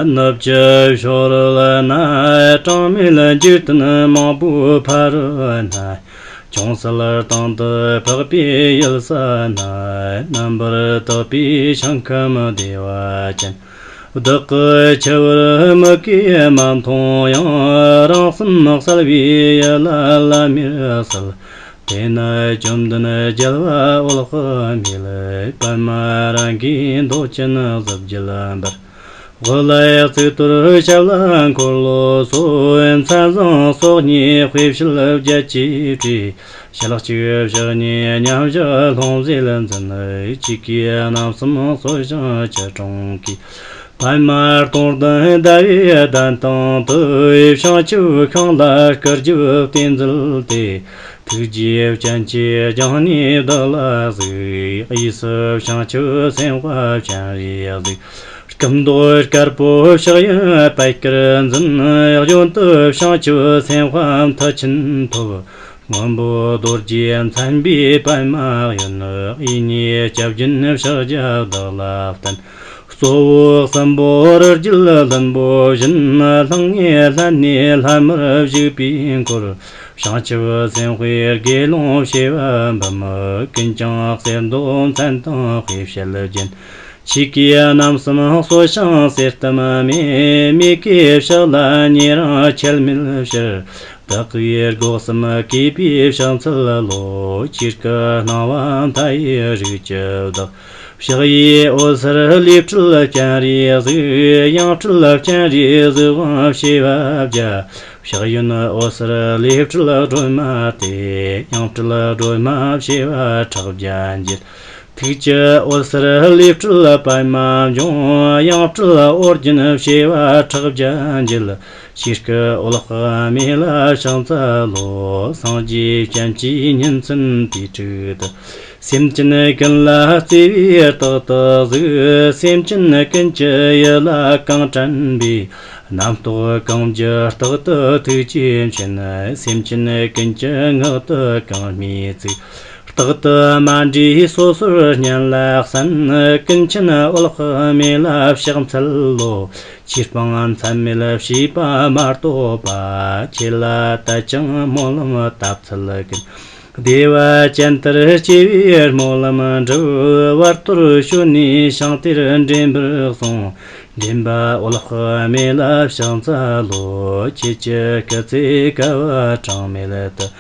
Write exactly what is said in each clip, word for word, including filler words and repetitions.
ནུབ་ཀྱི་ཕྱོགས་རི་ལ་ན། གྲངས་མེད་འཇིག་རྟེན་མང་པོའི་ཕ་རོལ་ན། ཅུང་ཟད་སྟེང་དུ་འཕགས་པའི་ཡུལ་ས་ན། རྣམ་པར་དག་པའི་ཞིང་ཁམས་བདེ་བ་ཅན། བདག་གིས་འཆི་བར་མི་བགྱིད་མ་མཐོང་ཡང་། རང་སེམས་གསལ་བའི་ཡུལ་ལ་ལམ་མེར་གསལ། དེ་ན་བཅོམ་ལྡན་རྒྱལ་བ་འོད་དཔག་མེད། པདྨ་རཱ་གའི་མདོག་ཅན་གཟི་བརྗིད་འབར། དབུ་ལ་གཙུག་ཏོར་ཞབས་ལ་འཁོར་ལོ་སོགས། མཚན་བཟང་སོ་གཉིས་དཔེ་བྱད་བརྒྱད་ཀྱིས་སྤྲས། ཞལ་གཅིག་ཕྱག་གཉིས་མཉམ་བཞག་ལྷུང་བཟེད་འཛིན། ཆོས་ཀྱི་རྣམ་གསུམ་གསོལ་ཞིང་ཅི་དྲང་གིས། པདྨ་སྟོང་ལྡན་ཟླ་བའི་གདན་སྟེང་དུ། བྱང་ཆུབ་ཤིང་ལ་སྐུ་རྒྱབ་བརྟེན་མཛད་དེ། ཐུགས་རྗེའི་སྤྱན་གྱིས་བརྐྱངས་ནས་བདག་ལ་གཟིགས། གཡས་སུ་བྱང་ཆུབ་སེམས་དཔའ་སྤྱན་རས་གཟིགས། སྐུ་མདོག་དཀར་པོ་ཕྱག་གཡོན་པད་དཀར་འཛིན། གཡོན་དུ་བྱང་ཆུབ་སེམས་དཔའ་མཐུ་ཆེན་ཐོབ། སྔོན་པོ་རྡོ་རྗེ་མཚན་པའི་པདྨ་གཡོན། གཡས་ནས་སྐྱབས་སྦྱིན་ཕྱག་རྒྱ་བདག་ལ་བསྟན། གཙོ་བོ་གསུམ་པོ་རི་རྒྱལ་ལྷུན་པོ་བཞིན། ལྷང་ངེ་ལྷན་ནེ་ལྷམ་མེར་བཞུགས་པའི་འཁོར། བྱང་ཆུབ་སེམས་དཔའི་དགེ་སློང་བྱེ་བ་འབུམ། ཀུན་ཀྱང་གསེར་མདོག་མཚན་དང་དཔེ་བྱད་བརྒྱན། ཆོས་ཀྱི་རྣམ་གསུམ་གསོལ་ཞིང་གསེར་གཏམ་སྨྲས། མི་དགེ་བཤགས་ལ་ཉེ་རིང་ཁྱད་མེད་ཕྱིར། བདག་གིས་སྒོ་གསུམ་གུས་པས་ཕྱག་འཚལ་ལོ། ཆོས་སྐུ་སྣང་བ་མཐའ་ཡས་རིགས་ཀྱི་བདག། ཕྱག་གཡས་འོད་ཟེར་ལས་སྤྲུལ་སྤྱན་རས་གཟིགས། ཡང་སྤྲུལ་སྤྱན་རས་གཟིགས་དབང་བྱེ་བ་བརྒྱ། ཕྱག་གཡོན་འོད་ཟེར་ལས་སྤྲུལ་སྒྲོལ་མ་སྟེ། ཡང་སྤྲུལ་སྒྲོལ་མ་བྱེ་བ་ཕྲག་བརྒྱ་འགྱེད། ཐུགས་ཀྱི་འོད་ཟེར་ལས་སྤྲུལ་པདྨ་འབྱུང་། ཡང་སྤྲུལ་ཨོ་རྒྱན་བྱེ་བ་ཕྲག་བརྒྱ་འགྱེད། ཆོས་སྐུ་འོད་དཔག་མེད་ལ་ཕྱག་འཚལ་ལོ། སངས་རྒྱས་སྤྱན་གྱིས་ཉིན་མཚན་དུས་དྲུག་ཏུ། སེམས་ཅན་ཀུན་ལ་བརྩེ་བས་རྟག་ཏུ་གཟིགས། སེམས་ཅན་ཀུན་གྱི་ཡིད་ལ་གང་དྲན་པའི། རྣམ་རྟོག་གང་འགྱུ་རྟག་ཏུ་ཐུགས་རྗེས་མཁྱེན། སེམས་ཅན་ཀུན་གྱི་ངག་ཏུ་གང་སྨྲས་ཚིག། རྟག་ཏུ་མ་འདྲེས་སོ་སོར་སྙན་ལ་གསན། ཀུན་མཁྱེན་འོད་དཔག་མེད་ལ་ཕྱག་འཚལ་ལོ། ཆོས་སྤང་མཚམས་མེད་བྱས་པ་མ་གཏོགས་པ། ཆོས་ལ་དད་ཅིང་སྨོན་ལམ་བཏབ་ཚུལ་ཀུན། བདེ་བ་ཅན་ལྟར་སྐྱེ་བའི་སྨོན་ལམ་འགྲུབ། བར་དོར་བྱོན་ནས་ཞིང་དེར་འདྲེན་པར་གསུངས། འདྲེན་པ་འོད་དཔག་མེད་ལ་ཕྱག་འཚལ་ལོ། ཁྱེད་ཀྱི་སྐུ་ཚེ་བསྐལ་པ་གྲངས་མེད་དུ།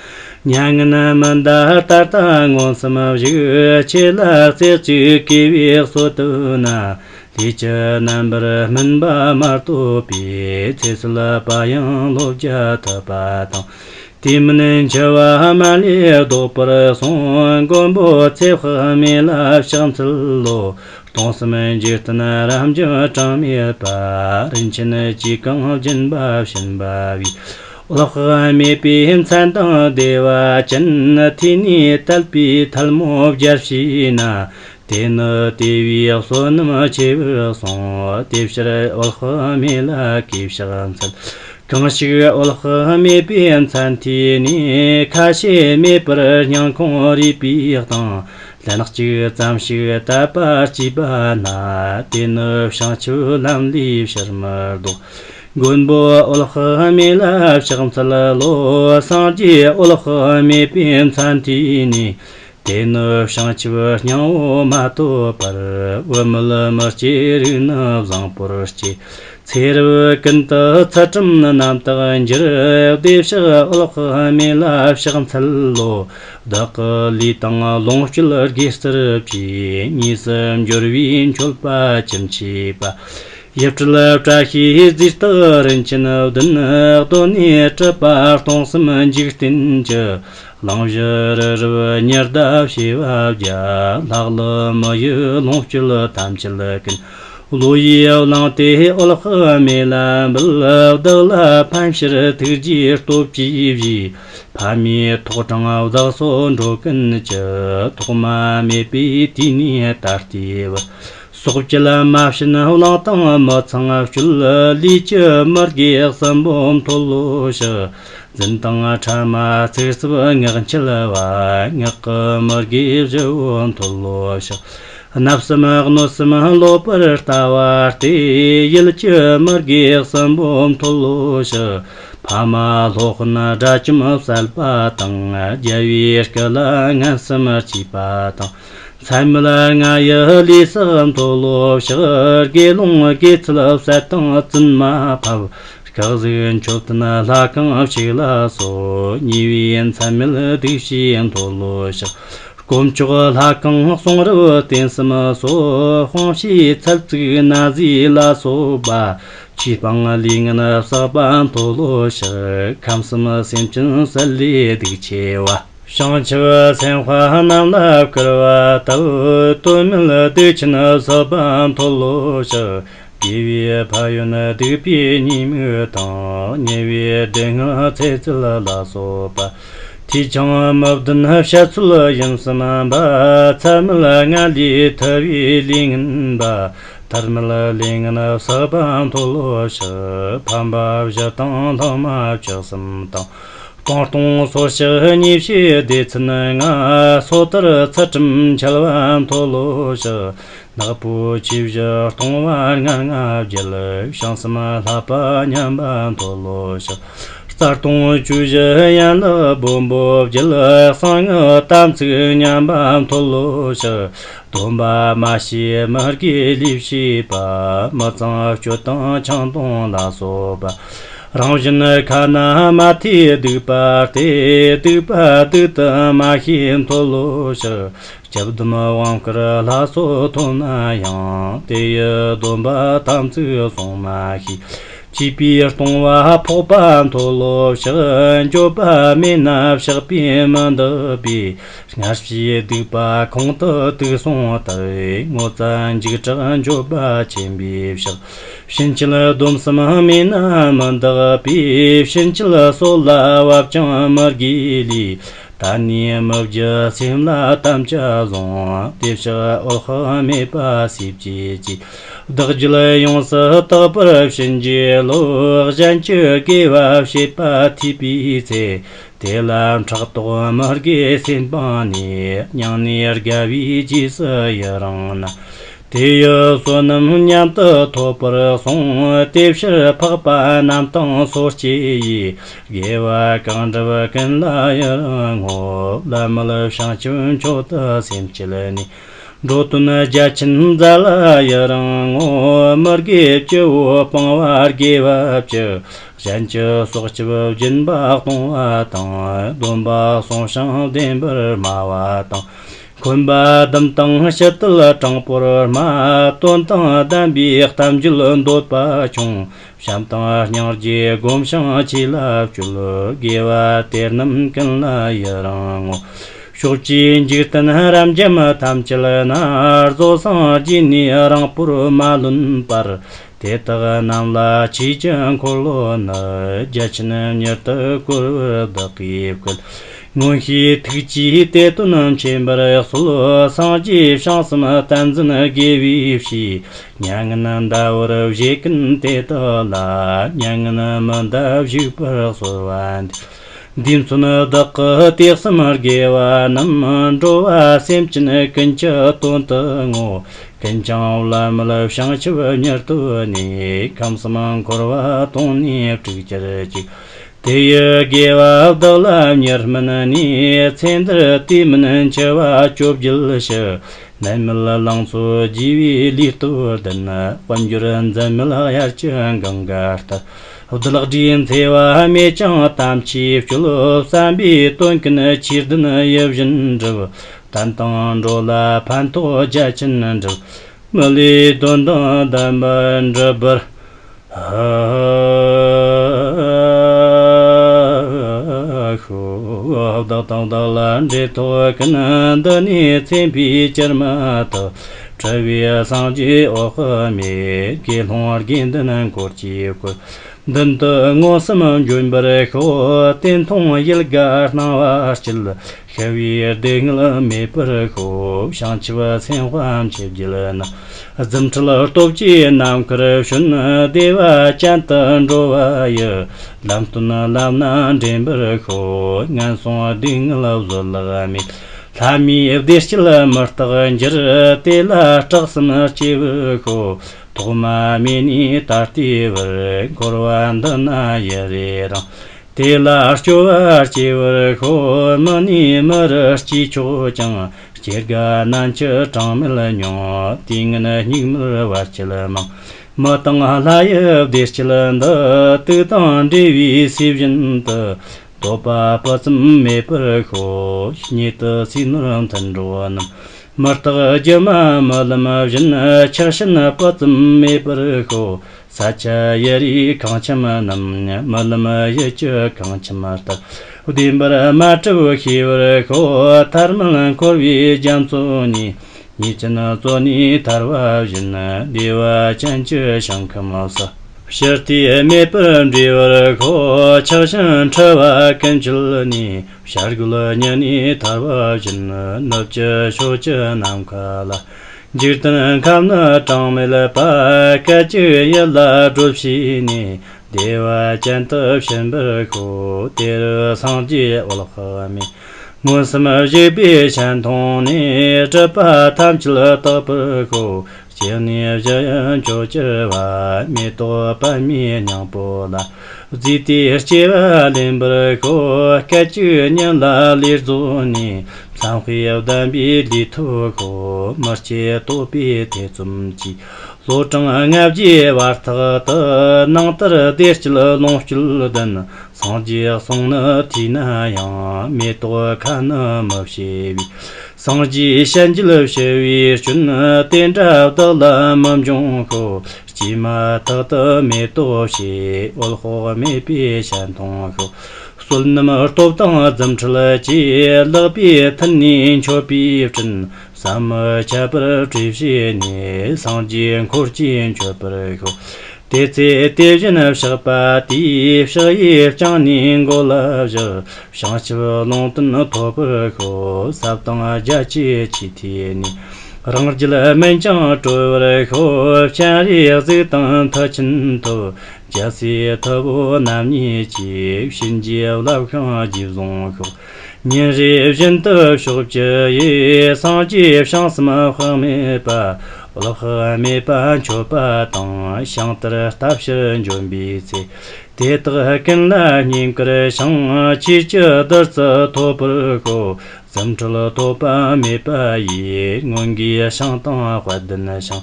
མྱ་ངན་མི་འདའ་ད་ལྟ་མངོན་སུམ་བཞུགས། ཁྱེད་ལ་རྩེ་གཅིག་གུས་པས་གསོལ་བཏབ་ན། ལས་ཀྱི་རྣམ་པར་སྨིན་པ་མ་གཏོགས་པའི། ཚེ་བསོད་པ་ཡང་ལོ་བརྒྱ་ཐུབ་པ་དང་། དུས་མིན་འཆི་བ་མ་ལུས་བཟློག་པར་གསུངས། མགོན་པོ་ཚེ་དཔག་མེད་ལ་ཕྱག་འཚལ་ལོ། སྟོང་གསུམ་འཇིག་རྟེན་རབ་འབྱམས་གྲངས་མེད་པ། རིན་ཆེན་གྱིས་གང་སྦྱིན་པ་བྱིན་པ་བས། འོད་དཔག་མེད་པའི་མཚན་དང་བདེ་བ་ཅན། ཐོས་ནས་དད་པས་ཐལ་མོ་སྦྱར་བྱས་ན། དེ་ནི་དེ་བས་བསོད་ནམས་ཆེ་བར་གསུངས། དེ་ཕྱིར་འོད་དཔག་མེད་ལ་གུས་ཕྱག་འཚལ། གང་ཞིག་འོད་དཔག་མེད་པའི་མཚན་ཐོས་ནས། ཁ་ཞེ་མེད་པར་སྙིང་ཁོང་རུས་པའི་གཏིང་། ལན་གཅིག་ཙམ་ཞིག་དད་པ་སྐྱེས་པ་ན། དེ་ནི་བྱང་ཆུབ་ལམ་ལས་ཕྱིར་མི་ལྡོག། མགོན་པོ་འོད་དཔག་མེད་ལ་ཕྱག་འཚལ་ལོ། སངས་རྒྱས་འོད་དཔག་མེད་པའི་མཚན་ཐོས་ནས། དེ་ནི་བྱང་ཆུབ་སྙིང་པོ་མ་ཐོབ་བར། བུད་མེད་མི་སྐྱེ་རིགས་ནི་བཟང་པོར་སྐྱེ། ཚེ་རབས་ཀུན་ཏུ་ཚུལ་ཁྲིམས་རྣམ་དག་འགྱུར། བདེ་གཤེགས་འོད་དཔག་མེད་ལ་ཕྱག་འཚལ་ལོ། བདག་གི་ལུས་དང་ལོངས་སྤྱོད་དགེ་རྩར་བཅས། ཉེས་སུ་འགྱུར་བའི་འཁྱོལ་པ་ཅི་མཆིས་པ། ཡིད་སྤྲུལ་བཀྲ་ཤིས་རྫས་རྟགས་རིན་ཆེན་བདུན། གདོད་ནས་གྲུབ་པ་སྟོང་གསུམ་འཇིག་རྟེན་གྱི། གླིང་བཞི་རི་རབ་ཉི་ཟླ་བྱེ་བ་བརྒྱ། ལྷག་ལུས་མི་གཡོ་ལོངས་སྤྱོད་ཐམས་ཅད་ཀུན། བློ་ཡིས་བླངས་ཏེ་འོད་དཔག་མེད་ལ་འབུལ། བདག་ལ་ཕན་ཕྱིར་ཐུགས་རྗེའི་སྟོབས་ཀྱིས་བཞེས། ཕ་མའི་ཐོག་དྲངས་བདག་སོགས་འགྲོ་ཀུན་གྱི། ཐོག་མ་མེད་པའི་དུས་ནས་ད་ལྟའི་བར། སྲོག་བཅད་མ་བྱིན་གླང་དང་མི་ཚངས་སྤྱོད། ལུས་ཀྱི་མི་དགེ་གསུམ་པོ་མཐོལ་ལོ་བཤགས། རྫུན་དང་ཕྲ་མ་ཚིག་རྩུབ་ངག་འཁྱལ་བ། ངག་གི་མི་དགེ་བཞི་པོ་མཐོལ་ལོ་བཤགས། བརྣབ་སེམས་གནོད་སེམས་ལོག་པར་ལྟ་བ་སྟེ། ཡིད་ཀྱི་མི་དགེ་གསུམ་པོ་མཐོལ་ལོ་བཤགས། ཕ་མ་སློབ་དཔོན་དགྲ་བཅོམ་གསད་པ་དང་། རྒྱལ་བའི་སྐུ་ལ་ངན་སེམས་བྱེད་པ་དང་། མཚན་མེད་ལྔ་ཡི་ལས་སུ་མཐོལ་ལོ་བཤགས། དགེ་སློང་དགེ་ཚུལ་བསད་དང་བཙུན་མ་ཕབ། སྐག་གཟུགས་མཆོད་རྟེན་ལྷ་ཁང་བཤིག་ལ་སོགས། ཉེས་པའི་མཚན་མེད་སྡིག་བྱས་མཐོལ་ལོ་བཤགས། དཀོན་མཆོག་ལྷ་ཁང་གསུང་རབ་བསྟན་གསུམ་སོགས། དཔང་ཤེས་ཚད་བཙུགས་ན་ཟས་ལ་སོགས་པ། ཆོས་སྤང་ལས་ངན་བསགས་པ་མཐོལ་ལོ་བཤགས། ཁམས་གསུམ་སེམས་ཅན་བསད་ལས་སྡིག་ཆེ་བ། བྱང་ཆུབ་སེམས་དཔའ་རྣམས་ལ་བསྐུལ་བ་ལྟ་བུ། དོན་མེད་སྡིག་ཆེན་བསགས་པ་མཐོལ་ལོ་བཤགས། དགེ་བའི་ཕན་ཡོན་སྡིག་པའི་ཉེས་དམིགས་དང་། ཉེ་བའི་སྡུག་བསྔལ་ཚེ་ཚད་ལ་སོགས་པ། ཐོས་ཀྱང་མི་བདེན་བཤད་ཚུལ་ཡིན་བསམ་པ། ཚད་མེད་ལྔ་ལས་ཐར་བའི་ལས་ངན་པ། ཐར་མེད་ལས་ངན་བསགས་པ་མཐོལ་ལོ་བཤགས། ཕམ་པ་བཞི་དང་ལྷག་མ་བཅུ་གསུམ་དང་། སྤང་ལྟུང་སོར་བཤགས་ཉེས་བྱས་སྡེ་ཚན་ལྔ། སོ་ཐར་ཚུལ་ཁྲིམས་འཆལ་བ་མཐོལ་ལོ་བཤགས། ནག་པོའི་ཆོས་བཞི་ལྟུང་བ་ལྔ་ལྔ་བརྒྱད། བྱང་སེམས་ལྷག་པ་ཉམས་པ་མཐོལ་ལོ་བཤགས། རྩ་ལྟུང་བཅུ་བཞི་ཡན་ལག་སྦོམ་པོ་བརྒྱད། གསང་སྔགས་དམ་ཚིག་ཉམས་པ་མཐོལ་ལོ་བཤགས། སྡོམ་པ་མ་བྱས་མི་དགེ་ལས་བྱས་པ། མི་གཙང་སྤྱོད་དང་ཆང་འཐུང་ལ་སོགས་པ། རང་གཞན་ཁ་ན་མ་ཐོས་སྡིག་པ་སྟེ། སྡིག་པ་སྡིག་ཏུ་མ་ཤེས་མཐོལ་ལོ་བཤགས། སྐྱབས་སྡོམ་དབང་བསྐུར་ལྷ་ཚོགས་ཐོབ་ན་ཡང་། དེ་ཡི་སྡོམ་པ་དམ་ཚིག་བསྲུང་མ་ཤེས། བཅས་པའི་ལྟུང་བ་ཕོག་པ་མཐོལ་ལོ་བཤགས། འགྱོད་པ་མེད་ན་བཤགས་པས་མི་འདག་པས། སྔར་བྱས་སྡིག་པ་ཁོང་དུ་དུག་སོང་ལྟར། ངོ་ཚ་འཇིགས་སྐྲག་འགྱོད་པ་ཆེན་པོས་བཤགས། ཕྱིན་ཆད་སྡོམ་གསུམ་མེད་ན་མི་འདག་པས། ཕྱིན་ཆད་སྲོད་ལ་བབ་ཀྱང་མི་དགེའི་ལས། ད་ནས་མི་བགྱི་སེམས་ལ་དམ་བཅའ་བཟུང་། དེ་བཤགས་འོད་དཔག་མེད་པ་སྲས་བཅས་ཀྱིས། བདག་རྒྱུད་ཡོངས་སུ་དག་པར་ཕྱིན་རྗེས་ལོ། གཞན་གྱི་དགེ་བ་བྱེད་པ་ཐོས་པའི་ཚེ། དེ་ལ་ཕྲག་དོག་མི་དགེ་སེམས་སྤངས་ནས། མྱང་ནས་དགའ་བའི་རྗེས་སུ་ཡི་རང་ན། དེ་ཡི་བསོད་ནམས་མཉམ་དུ་ཐོབ་པར་གསུངས། དེ་ཕྱིར་འཕགས་པ་རྣམས་དང་སོ་སྐྱེ་ཡིས། དགེ་བ་གང་བསྒྲུབས་ཀུན་ལ་ཡི་རང་ངོ་། བླ་མེད་བྱང་ཆུབ་མཆོག་ཏུ་སེམས་བསྐྱེད་ནས། འགྲོ་དོན་རྒྱ་ཆེན་མཛད་ལ་ཡི་རང་ངོ་། མི་དགེ་བཅུ་བོ་སྤང་བ་དགེ་བ་བཅུ། གཞན་གྱི་སྲོག་སྐྱབས་སྦྱིན་པ་གཏོང་བ་དང་། སྡོམ་པ་བསྲུང་ཞིང་བདེན་པར་སྨྲ་བ་དང་། འཁོན་པ་བསྡམས་དང་ཕྱི་དལ་དྲང་པོར་སྨྲ། དོན་དང་ལྡན་པའི་གཏམ་བརྗོད་འདོད་པ་ཆུང་། བྱམས་དང་སྙིང་རྗེ་བསྒོམ་ཞིང་ཆོས་ལ་སྤྱོད། དགེ་བ་དེ་རྣམས་ཀུན་ལ་ཡི་རང་ངོ་། ཕྱོགས་བཅུའི་འཇིག་རྟེན་རབ་འབྱམས་ཐམས་ཅད་ན། རྫོགས་སངས་རྒྱས་ནས་རིང་པོར་མ་ལོན་པར། དེ་དག་རྣམས་ལ་ཆོས་ཀྱི་འཁོར་ལོ་ནི། རྒྱ་ཆེན་མྱུར་དུ་བསྐོར་བར་བདག་གིས་བསྐུལ། མངོན་ཤེས་ཐུགས་ཀྱིས་དེ་དོན་མཁྱེན་པར་གསོལ། སངས་རྒྱས་བྱང་སེམས་བསྟན་འཛིན་དགེ་བའི་བཤེས། མྱ་ངན་འདའ་བར་བཞེད་ཀུན་དེ་དག་ལ། མྱ་ངན་མི་འདའ་བཞུགས་པར་གསོལ་བ་འདེབས། འདི་མཚོན་བདག་གི་དེ་གསུམ་དགེ་བ་རྣམས། འགྲོ་བ་སེམས་ཅན་ཀུན་གྱི་དོན་དུ་བསྔོ། ཀུན་ཀྱང་བླ་མེད་བྱང་ཆུབ་མྱུར་ཐོབ་ནས། ཁམས་གསུམ་འཁོར་བ་དོང་ནས་སྤྲུགས་གྱུར་ཅིག། དེ་ཡི་དགེ་བ་བདག་ལ་མྱུར་སྨིན་ནས། ཚེ་འདིར་དུས་མིན་འཆི་བ་བཅོ་བརྒྱད་ཞི། ནད་མེད་ལང་ཚོ་རྒྱས་པའི་ལུས་སྟོབས་ལྡན། དཔལ་འབྱོར་འཛད་མེད་དབྱར་གྱི་གངྒཱ་ལྟར། བདུད་ལྷག་སྒྲའི་འཚེ་བ་མེད་ཅིང་དམ་ཆོས་སྤྱོད། བསམ་པའི་དོན་ཀུན་ཆོས་ལྡན་ཡིད་བཞིན་འགྲུབ། བསྟན་དང་འགྲོ་ལ་ཕན་ཐོགས་རྒྱ་ཆེན་འགྲུབ། མི་ལུས་དོན་དང་ལྡན་པར་འགྲུབ་པར། ཤོག། བདག་དང་བདག་ལ་འབྲེལ་ཐོགས་ཀུན། འདི་ནས་མཚན་པའི་བཅུར་མ་ཐག། འཁྲུལ་པའི་སངས་རྒྱས་འོག་མེད། དགེ་སློང་དགེ་འདུན་འཁོར་གྱིས་བསྐོར། མདུན་དུ་མངོན་སུམ་འབྱོན་པར་ཤོག། བསྟན་མཐོང་ཡིད་དགའ་སྣང་བ་སྐྱིད། ཤི་བའི་སྡུག་བསྔལ་མེད་པར་ཤོག། བྱང་ཆུབ་སེམས་དཔའ་མཆེད་བརྒྱད་རྣམས། རྫུ་འཕྲུལ་སྟོབས་ཀྱིས་ནམ་མཁར་བྱོན། བདེ་བ་ཅན་དུ་འགྲོ་བ་ཡི། ལམ་སྟོན་ལམ་སྣ་འདྲེན་པར་ཤོག། ངན་སོང་སྡུག་བསྔལ་བཟོད་གླགས་མེད། ལྷ་མིའི་བདེ་སྐྱིད་མི་རྟག་འགྱུར། དེ་ལ་སྐྲག་སེམས་སྐྱེ་བར་ཤོག་ཐོག་མ་མེད་ནས་ད་ལྟའི་བར། འཁོར་བ་འདི་ན་ཡི་རེ་རང་། དེ་ལ་སྐྱོ་བ་སྐྱེ་བར་ཤོག་མི་ནས་མི་རུ་སྐྱེས་ཆོག་ཀྱང་། སྐྱེ་རྒ་ན་འཆི་གྲངས་མེད་མྱོང་། དུས་ངན་སྙིགས་མར་བར་ཆད་མང་། མི་དང་ལྷ་ཡི་བདེ་སྐྱིད་འདི། དུག་དང་འདྲེས་པའི་ཟས་བཞིན་དུ། འདོད་པ་སྤུ་ཙམ་མེད་པར་ཤོག་ཉེ་དུ་ཟས་ནོར་མཐུན་འགྲོགས་རྣམས། མི་རྟག་སྒྱུ་མ་རྨི་ལམ་བཞིན། ཆགས་ཞེན་སྤུ་ཙམ་མེད་པར་ཤོག་ས་ཆ་ཡི་རིགས་ཁང་ཁྱིམ་རྣམས། རྨི་ལམ་ཡུལ་གྱི་ཁང་ཁྱིམ་ལྟར། བདེན་པར་མ་གྲུབ་ཤེས་པར་ཤོག་ཐར་མེད་འཁོར་བའི་རྒྱ་མཚོ་ནས། ཉེས་ཅན་བཙོན་ནས་ཐར་བ་བཞིན། བདེ་བ་ཅན་གྱི་ཞིང་ཁམས་སུ། ཕྱིར་ལྟས་མེད་པར་འབྲེལ་བར་ཤོག་ཆགས་ཞེན་འཁྲུལ་བ་ཀུན་བཅད་ནས། བྱ་རྒོད་ཉིད་ནས་ཐར་བ་བཞིན། ནུབ་ཀྱི་ཕྱོགས་ཀྱི་ནམ་མཁའ་ལ། འཇིག་རྟེན་ཁམས་ནི་གྲངས་མེད་པ། སྐད་ཅིག་ཡིད་ལ་སྒྲོལ་བྱས་ནས། བདེ་བ་ཅན་དུ་ཕྱིན་པར་ཤོག་དེ་རུ་སངས་རྒྱས་འོད་དཔག་མེད། མངོན་སུམ་གཞིག་པའི་ཞལ་མཐོང་ནས། སྲིད་པ་ཐམས་ཅད་དག་པར་ཤོག་སྐྱེ་གནས་བཞི་ཡི་མཆོག་གྱུར་པ། མེ་ཏོག་པདྨའི་སྙིང་པོ་ལ། བརྫུས་ཏེ་སྐྱེ་བ་ལེན་པར་ཤོག་སྐད་ཅིག་ཉིད་ལ་ལུས་རྫོགས་ནས། མཚན་དཔེ་ལྡན་པའི་ལུས་ཐོབ་ཤོག་མི་སྐྱེ་དོགས་པའི་ཐེ་ཚོམ་གྱིས། ལོ་གྲངས་ལྔ་བརྒྱའི་བར་ཐག་ཏུ། ནང་ལྟར་བདེ་སྐྱིད་ལོངས་སྤྱོད་ལྡན། སངས་རྒྱས་གསུང་ནི་ཐོས་ན་ཡང་། མེ་ཏོག་ཁ་ནི་མི་བྱེ་བའི། སངས་རྒྱས་བྱིན་གྱིས་ཞུ་བའི་སྐྱོན། དེ་འདྲ་བདག་ལ་མི་འབྱུང་ཤོག་སྐྱེས་མ་ཐག་ཏུ་མེ་ཏོག་བྱེ། འོད་དཔག་མེད་པའི་ཞལ་མཐོང་ཤོག་བསོད་ནམས་སྟོབས་དང་རྫུ་འཕྲུལ་གྱིས། ལག་པའི་མཐིལ་ནས་མཆོད་པའི་སྤྲིན། ཟམ་མི་ཆད་པར་སྤྲོས་བྱས་ནས། སངས་རྒྱས་འཁོར་གྱིས་མཆོད་པར་ཤོག་དེ་ཚེ་དེ་བཞིན་གཤེགས་པ་དེས། ཕྱག་གཡས་བརྐྱང་ནས་མགོ་ལ་བཞག་བྱང་ཆུབ་ལུང་བསྟན་ཐོབ་པར་ཤོག་ཟབ་དང་རྒྱ་ཆེའི་ཆོས་ཐོས་ནས། རང་རྒྱུད་སྨིན་ཅིང་གྲོལ་བར་ཤོག་སྤྱན་རས་གཟིགས་དང་མཐུ་ཆེན་ཐོབ། རྒྱལ་སྲས་ཐུ་བོ་རྣམ་གཉིས་ཀྱིས། གཤིན་རྗེའི་བླ་བཤང་རྗེས་བཟུང་ཤོག་ཉིན་རེ་བཞིན་དུ་ཕྱོགས་བཅུ་ཡི། སངས་རྒྱས་བྱང་སེམས་དཔག་མེད་པ། འོད་དཔག་མེད་པ་མཆོད་པ་དང་། ཞིང་དེར་བལྟ་ཕྱིར་འབྱོན་པའི་ཚེ། དེ་དག་ཀུན་ལ་བསྙེན་བཀུར་ཞིང་། ཆོས་ཀྱི་བདུད་རྩི་ཐོབ་པར་ཤོག་རྫུ་འཕྲུལ་ཐོགས་པ་མེད་པ་ཡིས། མངོན་དགའི་ཞིང་དང་དཔལ་ལྡན་ཞིང་།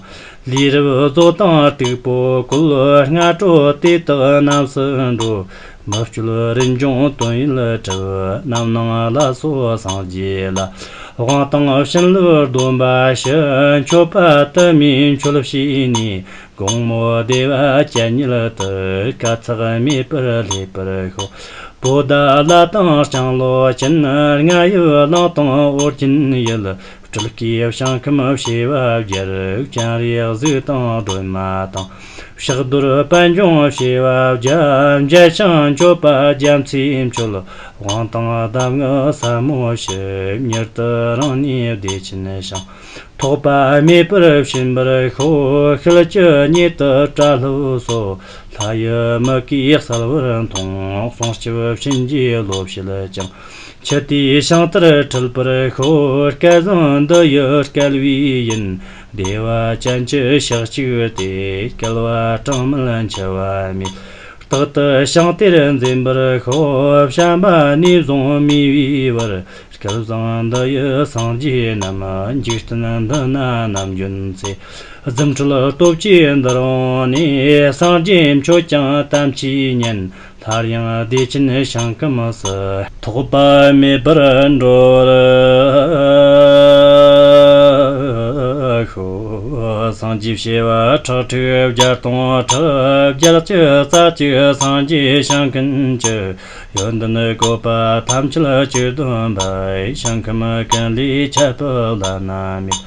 ལུས་རབ་མཛོད་དང་སྟུག་པོ་བཀོད། སྔ་དྲོ་དེ་དག་རྣམས་སུ་འགྲོ། མི་བསྐྱོད་རིན་འབྱུང་དོན་ཡོད་གྲུབ། རྣམ་སྣང་ལ་སོགས་སངས་རྒྱས་ལ། དབང་དང་བྱིན་རླབས་སྡོམ་པ་ཞུ། མཆོད་པ་དུ་མས་མཆོད་བྱས་ནས། དགོང་མོ་བདེ་བ་ཅན་ཉིད་དུ། སྐད་ཚེགས་མེད་པར་སླེབས་པར་ཤོག་བོ་དྷ་ལ་དང་ལྕང་ལོ་ཅན། རྔ་ཡབ་གླིང་དང་ཨོ་རྒྱན་ཡུལ། སྤྲུལ་སྐུའི་ཞིང་ཁམས་བྱེ་བ་བརྒྱར། སྤྱན་རས་གཟིགས་དང་སྒྲོལ་མ་དང་། ཕྱག་རྡོར་པད་འབྱུང་བྱེ་བ་བརྒྱ། མཇལ་ཞིང་མཆོད་པ་རྒྱ་མཚོས་མཆོད། དབང་དང་གདམས་ངག་ཟབ་མོ་ཞུ། མྱུར་དུ་རང་ཉིད་བདེ་ཆེན་ཞིང་། ཐོགས་པ་མེད་པར་ཕྱིན་པར་ཤོག་ཤེལ་གྱི་སྙེད་དུ་བཀྲ་ལྷོ་སོགས། ལྷ་ཡི་མིག་གིས་གསལ་བར་མཐོང་། གསུང་སྐྱོབ་བྱིན་གྱིས་རློབ་བྱེད་ཅིང་། ཆུ་དེའི་ཞིང་དེར་འཁྲིལ་པར་ཤོག་སྐལ་བཟང་འདི་ཡི་སྐལ་བས་ཡིན། བདེ་བ་ཅན་གྱི་ཞག་གཅིག་སྟེ། བསྐལ་པ་གྲངས་མེད་འཆི་བ་མེད། རྟག་ཏུ་ཞིང་དེར་འཛེམ་པར་ཤོག་བྱམས་པ་ནས་བཟུང་མི་བའི་བར། སྐལ་བཟང་འདི་ཡི་སངས་རྒྱས་རྣམས། འཇིག་རྟེན་འདི་ན་ནམ་འབྱོན་ཚེ། རྫུ་འཕྲུལ་སྟོབས་ཀྱིས་འདིར་འོང་ནས། སངས་རྒྱས་མཆོད་ཅིང་དམ་ཆོས་ཉན། སླར་ཡང་བདེ་ཆེན་ཞིང་ཁམས་སུ། ཐོགས་པ་མེད་པར་འགྲོ་བར་ཤོག་སངས་རྒྱས་བྱེ་བ་ཁྲག་ཁྲིག་བརྒྱ་སྟོང་ཕྲག་བརྒྱད་ཅུ་རྩ་གཅིག་སངས་རྒྱས་ཞིང་ཀུན་གྱི། ཡོན་ཏན་བཀོད་པ་ཐམས་ཅད་ཅིར་འདོན་པ། ཞིང་ཁམས་ཀུན་ལས་ཁྱད་པར་བླ་ན་མེད།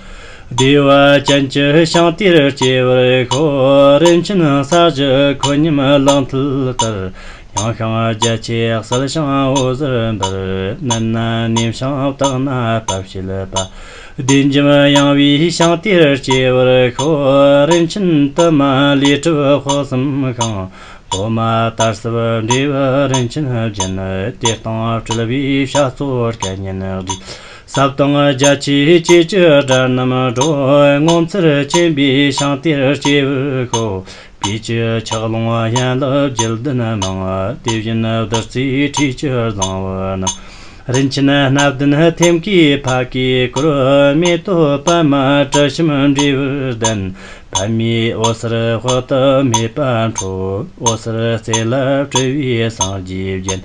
བདེ་བ་ཅན་གྱི་ཞིང་དེར་སྐྱེ་བར་ཤོག་རིན་ཆེན་ས་གཞི་ཁོད་སྙོམས་གླིང་མཐིལ་ལྟར། ཡངས་ཤིང་རྒྱ་ཆེ་གསལ་ཞིང་འོད་ཟེར་འབར། མནན་ན་ནེམ་ཞིང་བཏེགས་ན་བབས་བྱེད་པ། བདེ་འཇམ་ཡངས་པའི་ཞིང་དེར་སྐྱེ་བར་ཤོག་རིན་ཆེན་དུ་མ་ལས་གྲུབ་དཔག་བསམ་ཤིང་། ལོ་མ་དར་ཟབ་འབྲས་བུ་རིན་ཆེན་ལྗོན། དེ་སྟེང་སྤྲུལ་པའི་བྱ་ཚོགས་སྐད་སྙན་སྒྲོགས། ཟབ་དང་རྒྱ་ཆེའི་ཆོས་ཀྱི་སྒྲ་རྣམས་སྒྲོག། ངོ་མཚར་ཆེན་པོའི་ཞིང་དེར་སྐྱེ་བར་ཤོག། བོད་ཀྱི་ཆགས་ལོང་ཡན་ལག་བརྒྱད་ལྡན་མང་། དེ་བཞིན་བདུད་རྩིའི་ཁྲུས་ཀྱི་བཟང་པོ་རྣམས། རིན་ཆེན་སྣ་བདུན་ཐེམ་སྐས་ཕ་གིའི་སྐོར། མེ་ཏོག་པདྨ་དྲི་ཞིམ་འབྲས་བུ་ལྡན། པདྨའི་འོད་ཟེར་དཔག་ཏུ་མེད་པ་འཕྲོ། འོད་ཟེར་རྩེ་ལ་སྤྲུལ་པའི་སངས་རྒྱས་བརྒྱན།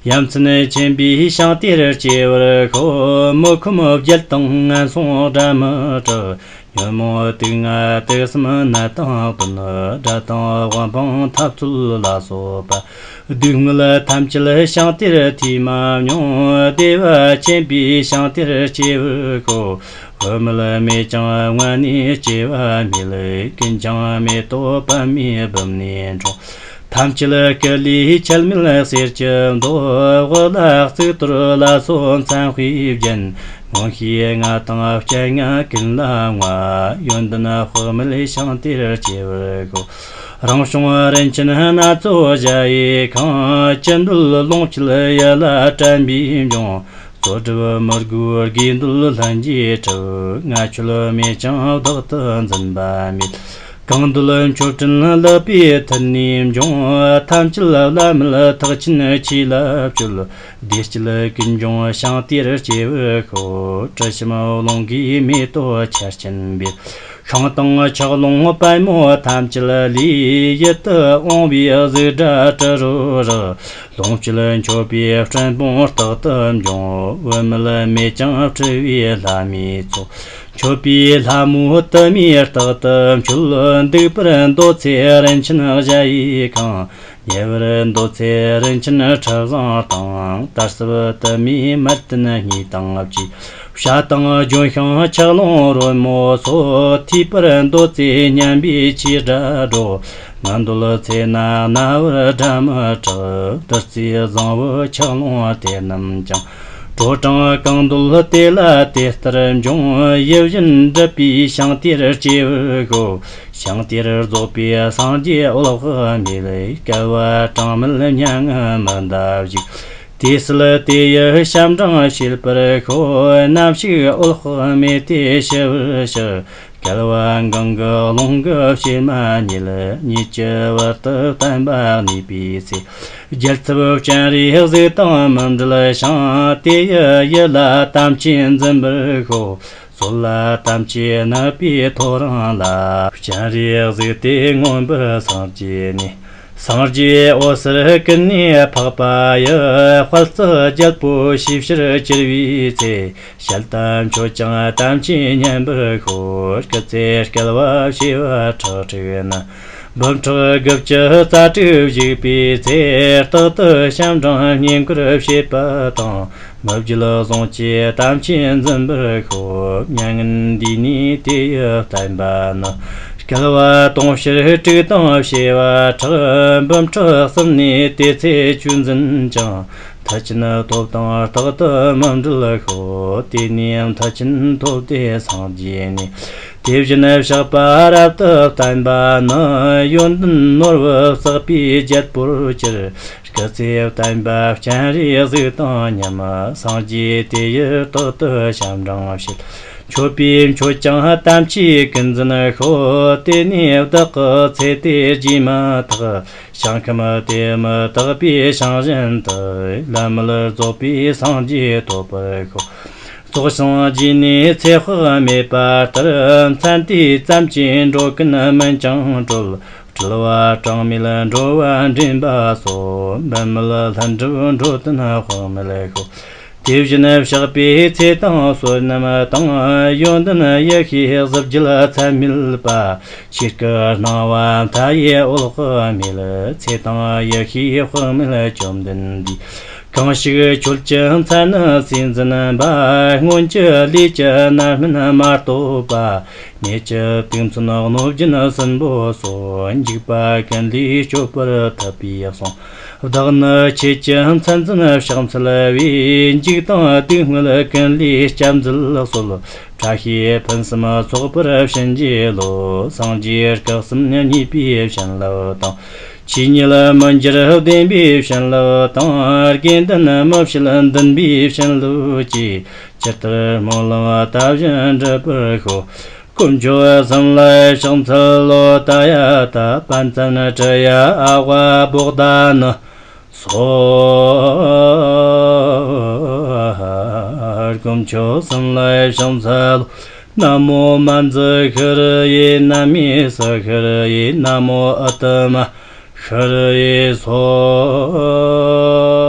ཡ་མཚན་ཆེན་པོའི་ཞིང་དེར་སྐྱེ་བར་ཤོག། མི་ཁོམ་བརྒྱད་དང་ངན་སོང་སྒྲ་མི་གྲགས། ཉོན་མོངས་དུག་ལྔ་དུག་གསུམ་ནད་དང་གདོན། དགྲ་དང་དབང་ཕོངས་འཐབ་རྩོད་ལ་སོགས་པ། སྡུག་བསྔལ་ཐམས་ཅད་ཞིང་དེར་ཐོས་མ་མྱོང་། བདེ་བ་ཆེན་པོའི་ཞིང་དེར་སྐྱེ་བར་ཤོག། བུད་མེད་མེད་ཀྱང་སྔ་ནས་སྐྱེ་བ་མེད། ཀུན་ཀྱང་མེ་ཏོག་པདྨའི་སྦུབས་ནས་འཁྲུངས། ཐམས་ཅད་སྐུ་ལུས་འཆལ་མེད་གསེར་གྱི་མདོག། དབུ་ལ་གཙུག་ཏོར་ལ་སོགས་མཚན་དཔེས་བརྒྱན། མངོན་ཤེས་ལྔ་དང་སྤྱན་ལྔ་ཀུན་ལ་མངའ། ཡོན་ཏན་དཔག་མེད་ཞིང་དེར་སྐྱེ་བར་ཤོག། རང་བྱུང་རིན་ཆེན་སྣ་ཚོགས་གཞལ་ཡས་ཁང་། ཅི་འདོད་ལོངས་སྤྱོད་ཡིད་ལ་དྲན་པས་འབྱུང་། རྩོལ་སྒྲུབ་མི་དགོས་དགེ་འདུན་ལྷན་གྱིས་གྲུབ། ལྔ་མཆོད་མེད་ཀྱང་བདག་ཏུ་འཛིན་པ་མེད། གང་འདོད་མཆོད་སྤྲིན་ལག་པའི་མཐིལ་ནས་འབྱུང་། ཐམས་ཅད་བླ་མེད་ཐེག་ཆེན་ཆོས་ལ་སྤྱོད། བདེ་སྐྱིད་ཀུན་འབྱུང་ཞིང་དེར་སྐྱེ་བར་ཤོག། དྲི་ཞིམ་རླུང་གིས་མེ་ཏོག་ཆར་ཆེན་འབེབས། ཤིང་དང་ཆགས་ལོང་པད་མོ་ཐམས་ཅད་ལས། ཡིད་དུ་འོང་བའི་གཟུགས་སྒྲ་དྲི་རོ་རེག། ལོངས་སྤྱོད་མཆོད་པའི་སྤྲིན་ཕུང་རྟག་ཏུ་འབྱུང་། བུད་མེད་མེད་ཀྱང་སྤྲུལ་པའི་ལྷ་མོའི་ཚོགས། མཆོད་པའི་ལྷ་མོ་དུ་མས་རྟག་ཏུ་མཆོད། འདུག་པར་འདོད་ཚེ་རིན་ཆེན་གཞལ་ཡས་ཁང་། ཉལ་བར་འདོད་ཚེ་རིན་ཆེན་ཁྲི་བཟང་དང་། དར་ཟབ་དུ་མས་མལ་སྟན་གཉིས་དང་བཅས། བྱ་དང་ལྗོན་ཤིང་ཆགས་ལོང་རོལ་མོ་སོགས། ཐོས་པར་འདོད་ཚེ་སྙན་པའི་ཆོས་སྒྲ་སྒྲོག། ང་འདོད་ཚེ་ན་རྣ་བར་སྒྲ་མི་གྲགས། བདུད་རྩིའི་བཟང་པོ་ཆགས་ལོང་དེ་རྣམས་ཀྱང་། དྲོ་གྲང་གང་འདོད་དེ་ལ་དེ་ལྟར་འབྱུང་། ཡིད་བཞིན་འགྲུབ་པའི་ཞིང་དེར་སྐྱེ་བར་ཤོག། ཞིང་དེར་རྫོགས་པའི་སངས་རྒྱས་འོད་དཔག་མེད། བསྐལ་པ་གྲངས་མེད་མྱ་ངན་མི་འདའ་བཞུགས། དུས་གསལ་དེ་ཡི་ཞབས་འབྲིང་བྱེད་པར་ཤོག། ནམ་ཞིག་འོད་དཔག་མེད་དེ་ཞི་བར་གཤེགས། བསྐལ་པ་གང་གི་རླུང་གིས་བསྐྱོད་མ་ཉིད། ཉིད་ཀྱི་བར་དུ་བསྟན་པ་གནས་པའི་ཚེ། རྒྱལ་ཚབ་སྤྱན་རས་གཟིགས་དང་མི་འབྲལ་ཞིང་། དེ་ཡི་ཡུལ་ལ་དམ་ཆོས་འཛིན་པར་ཤོག། སྲོད་ལ་དམ་ཆོས་གནང་བའི་ཐོ་རངས་ལ། སྤྱན་རས་གཟིགས་དེ་མངོན་པར་སངས་རྒྱས་ནས། སངས་རྒྱས་འོད་ཟེར་ཀུན་ནས་འཕགས་པ་ཡི། དཔལ་བརྩེགས་རྒྱལ་པོ་ཞིའི་ཕྱིར་གྱུར་པའི་ཚེ། ཞལ་ལྟ་མཆོད་ཅིང་དམ་ཆོས་ཉན་པར་ཤོག། སྐུ་ཚེ་བསྐལ་པ་བྱེ་བ་ཁྲག་ཁྲིག་ན། འབུམ་ཕྲག་དགུ་བཅུ་རྩ་དྲུག་བཞུགས་པའི་ཚེ། རྟག་ཏུ་ཞབས་འབྲིང་བསྙེན་བཀུར་བྱེད་པ་དང་། མི་བརྗེད་བཟུང་བྱས་དམ་ཆོས་འཛིན་པར་ཤོག། མྱ་ངན་འདས་ནས་དེ་ཡི་བསྟན་པ་ནི། བསྐལ་པ་དུང་ཕྱུར་དྲུག་དང་བྱེ་བ་ཕྲག། འབུམ་ཕྲག་གསུམ་ནས་དེ་ཚེ་ཆོས་འཛིན་ཅིང་། མཐར་ཕྱིན་ཐོབ་དང་རྟག་ཏུ་མི་འབྲལ་ཤོག། དེ་ནས་མཐར་ཕྱིན་ཐོབ་སྟེ་སངས་རྒྱས་ནས། དེ་བཞིན་གཤེགས་པ་རབ་ཏུ་བསྟན་པ་ནི། ཡོན་ཏན་ནོར་བུ་བསགས་པའི་རྒྱལ་པོར་གྱུར། སྐུ་ཚེ་བསྟན་པ་སྤྱན་རས་གཟིགས་དང་མཉམ། སངས་རྒྱས་དེ་ཡི་རྟག་ཏུ་ཞབས་འབྲིང་བྱེད། མཆོད་པས་མཆོད་ཅིང་དམ་ཆོས་ཀུན་འཛིན་ཤོག། དེ་ནས་བདག་གི་ཚེ་དེ་རྗེས་མ་ཐག། ཞིང་ཁམས་དེ་མི་རྟག་པའི་ཞིང་བཞིན་དུ། བླ་མེད་རྫོགས་པའི་སངས་རྒྱས་ཐོབ་པར་ཤོག། རྫོགས་སངས་རྒྱས་ནས་ཚེ་དཔག་མེད་པ་ལྟར། མཚན་དུས་ཙམ་གྱིས་འགྲོ་ཀུན་སྨིན་ཅིང་གྲོལ། སྤྲུལ་པ་གྲངས་མེད་འགྲོ་བ་འདྲེན་པ་སོགས། འབུམ་མེད་ལྷུན་གྲུབ་འགྲོ་དོན་དཔག་མེད་ཤོག། དེ་བཞིན་གཤེགས་པའི་ཚེ་དང་བསོད་ནམས་དང་། ཡོན་ཏན་ཡེ་ཤེས་གཟི་བརྗིད་ཚད་མེད་པ། ཆོས་སྐུ་སྣང་བ་མཐའ་ཡས་འོད་དཔག་མེད། ཚེ་དང་ཡེ་ཤེས་དཔག་མེད་བཅོམ་ལྡན་འདས། གང་ཞིག་མཆོད་ཅིང་མཚན་ནི་སུས་འཛིན་པ། སྔོན་གྱི་ལས་ཀྱི་རྣམ་སྨིན་མ་གཏོགས་པ། ཉེ་ཆར་དུས་མཚོན་གནོད་སྦྱིན་སྲིན་པོ་སོགས། འཇིགས་པ་ཀུན་ལས་སྐྱོབ་པར་ཐུབ་པས་གསུངས། བདག་ནི་ཆོས་ཀྱི་མཚན་འཛིན་ཕྱག་འཚལ་བས། འཇིགས་དང་སྡུག་བསྔལ་ཀུན་ལས་སྐྱབས་མཛད་གསོལ། བཀྲ་ཤིས་ཕུན་སུམ་ཚོགས་པར་བྱིན་གྱིས་རློབས། སངས་རྒྱས་སྐུ་གསུམ་མཉེས་པའི་བྱིན་རླབས་དང་། ཆོས་ཉིད་མི་འགྱུར་བདེན་པའི་བྱིན་རླབས་དང་། དགེ་འདུན་མི་ཕྱེད་འདུན་པའི་བྱིན་རླབས་ཀྱིས། ཇི་ལྟར་སྨོན་ལམ་བཏབ་བཞིན་འགྲུབ་པར་ཤོག། དཀོན་མཆོག་གསུམ་ལ་ཕྱག་འཚལ་ལོ། ཏདྱ་ཐཱ། པཉྩནྡྲི་ཡ་ཨ་ཝ་བོ་དྷ་ནི་སྭཱ་ཧཱ། དཀོན་མཆོག་གསུམ་ལ་ཕྱག་འཚལ་ལོ། ན་མོ་མཉྫུ་ཤྲཱི་ཡེ། ན་མེ་སྭཱ་ཤྲཱི་ཡེ། ན་མོ་ཨ་ཏ་མ་ཤྲཱི་ཡེ་སྭཱ་ཧཱ།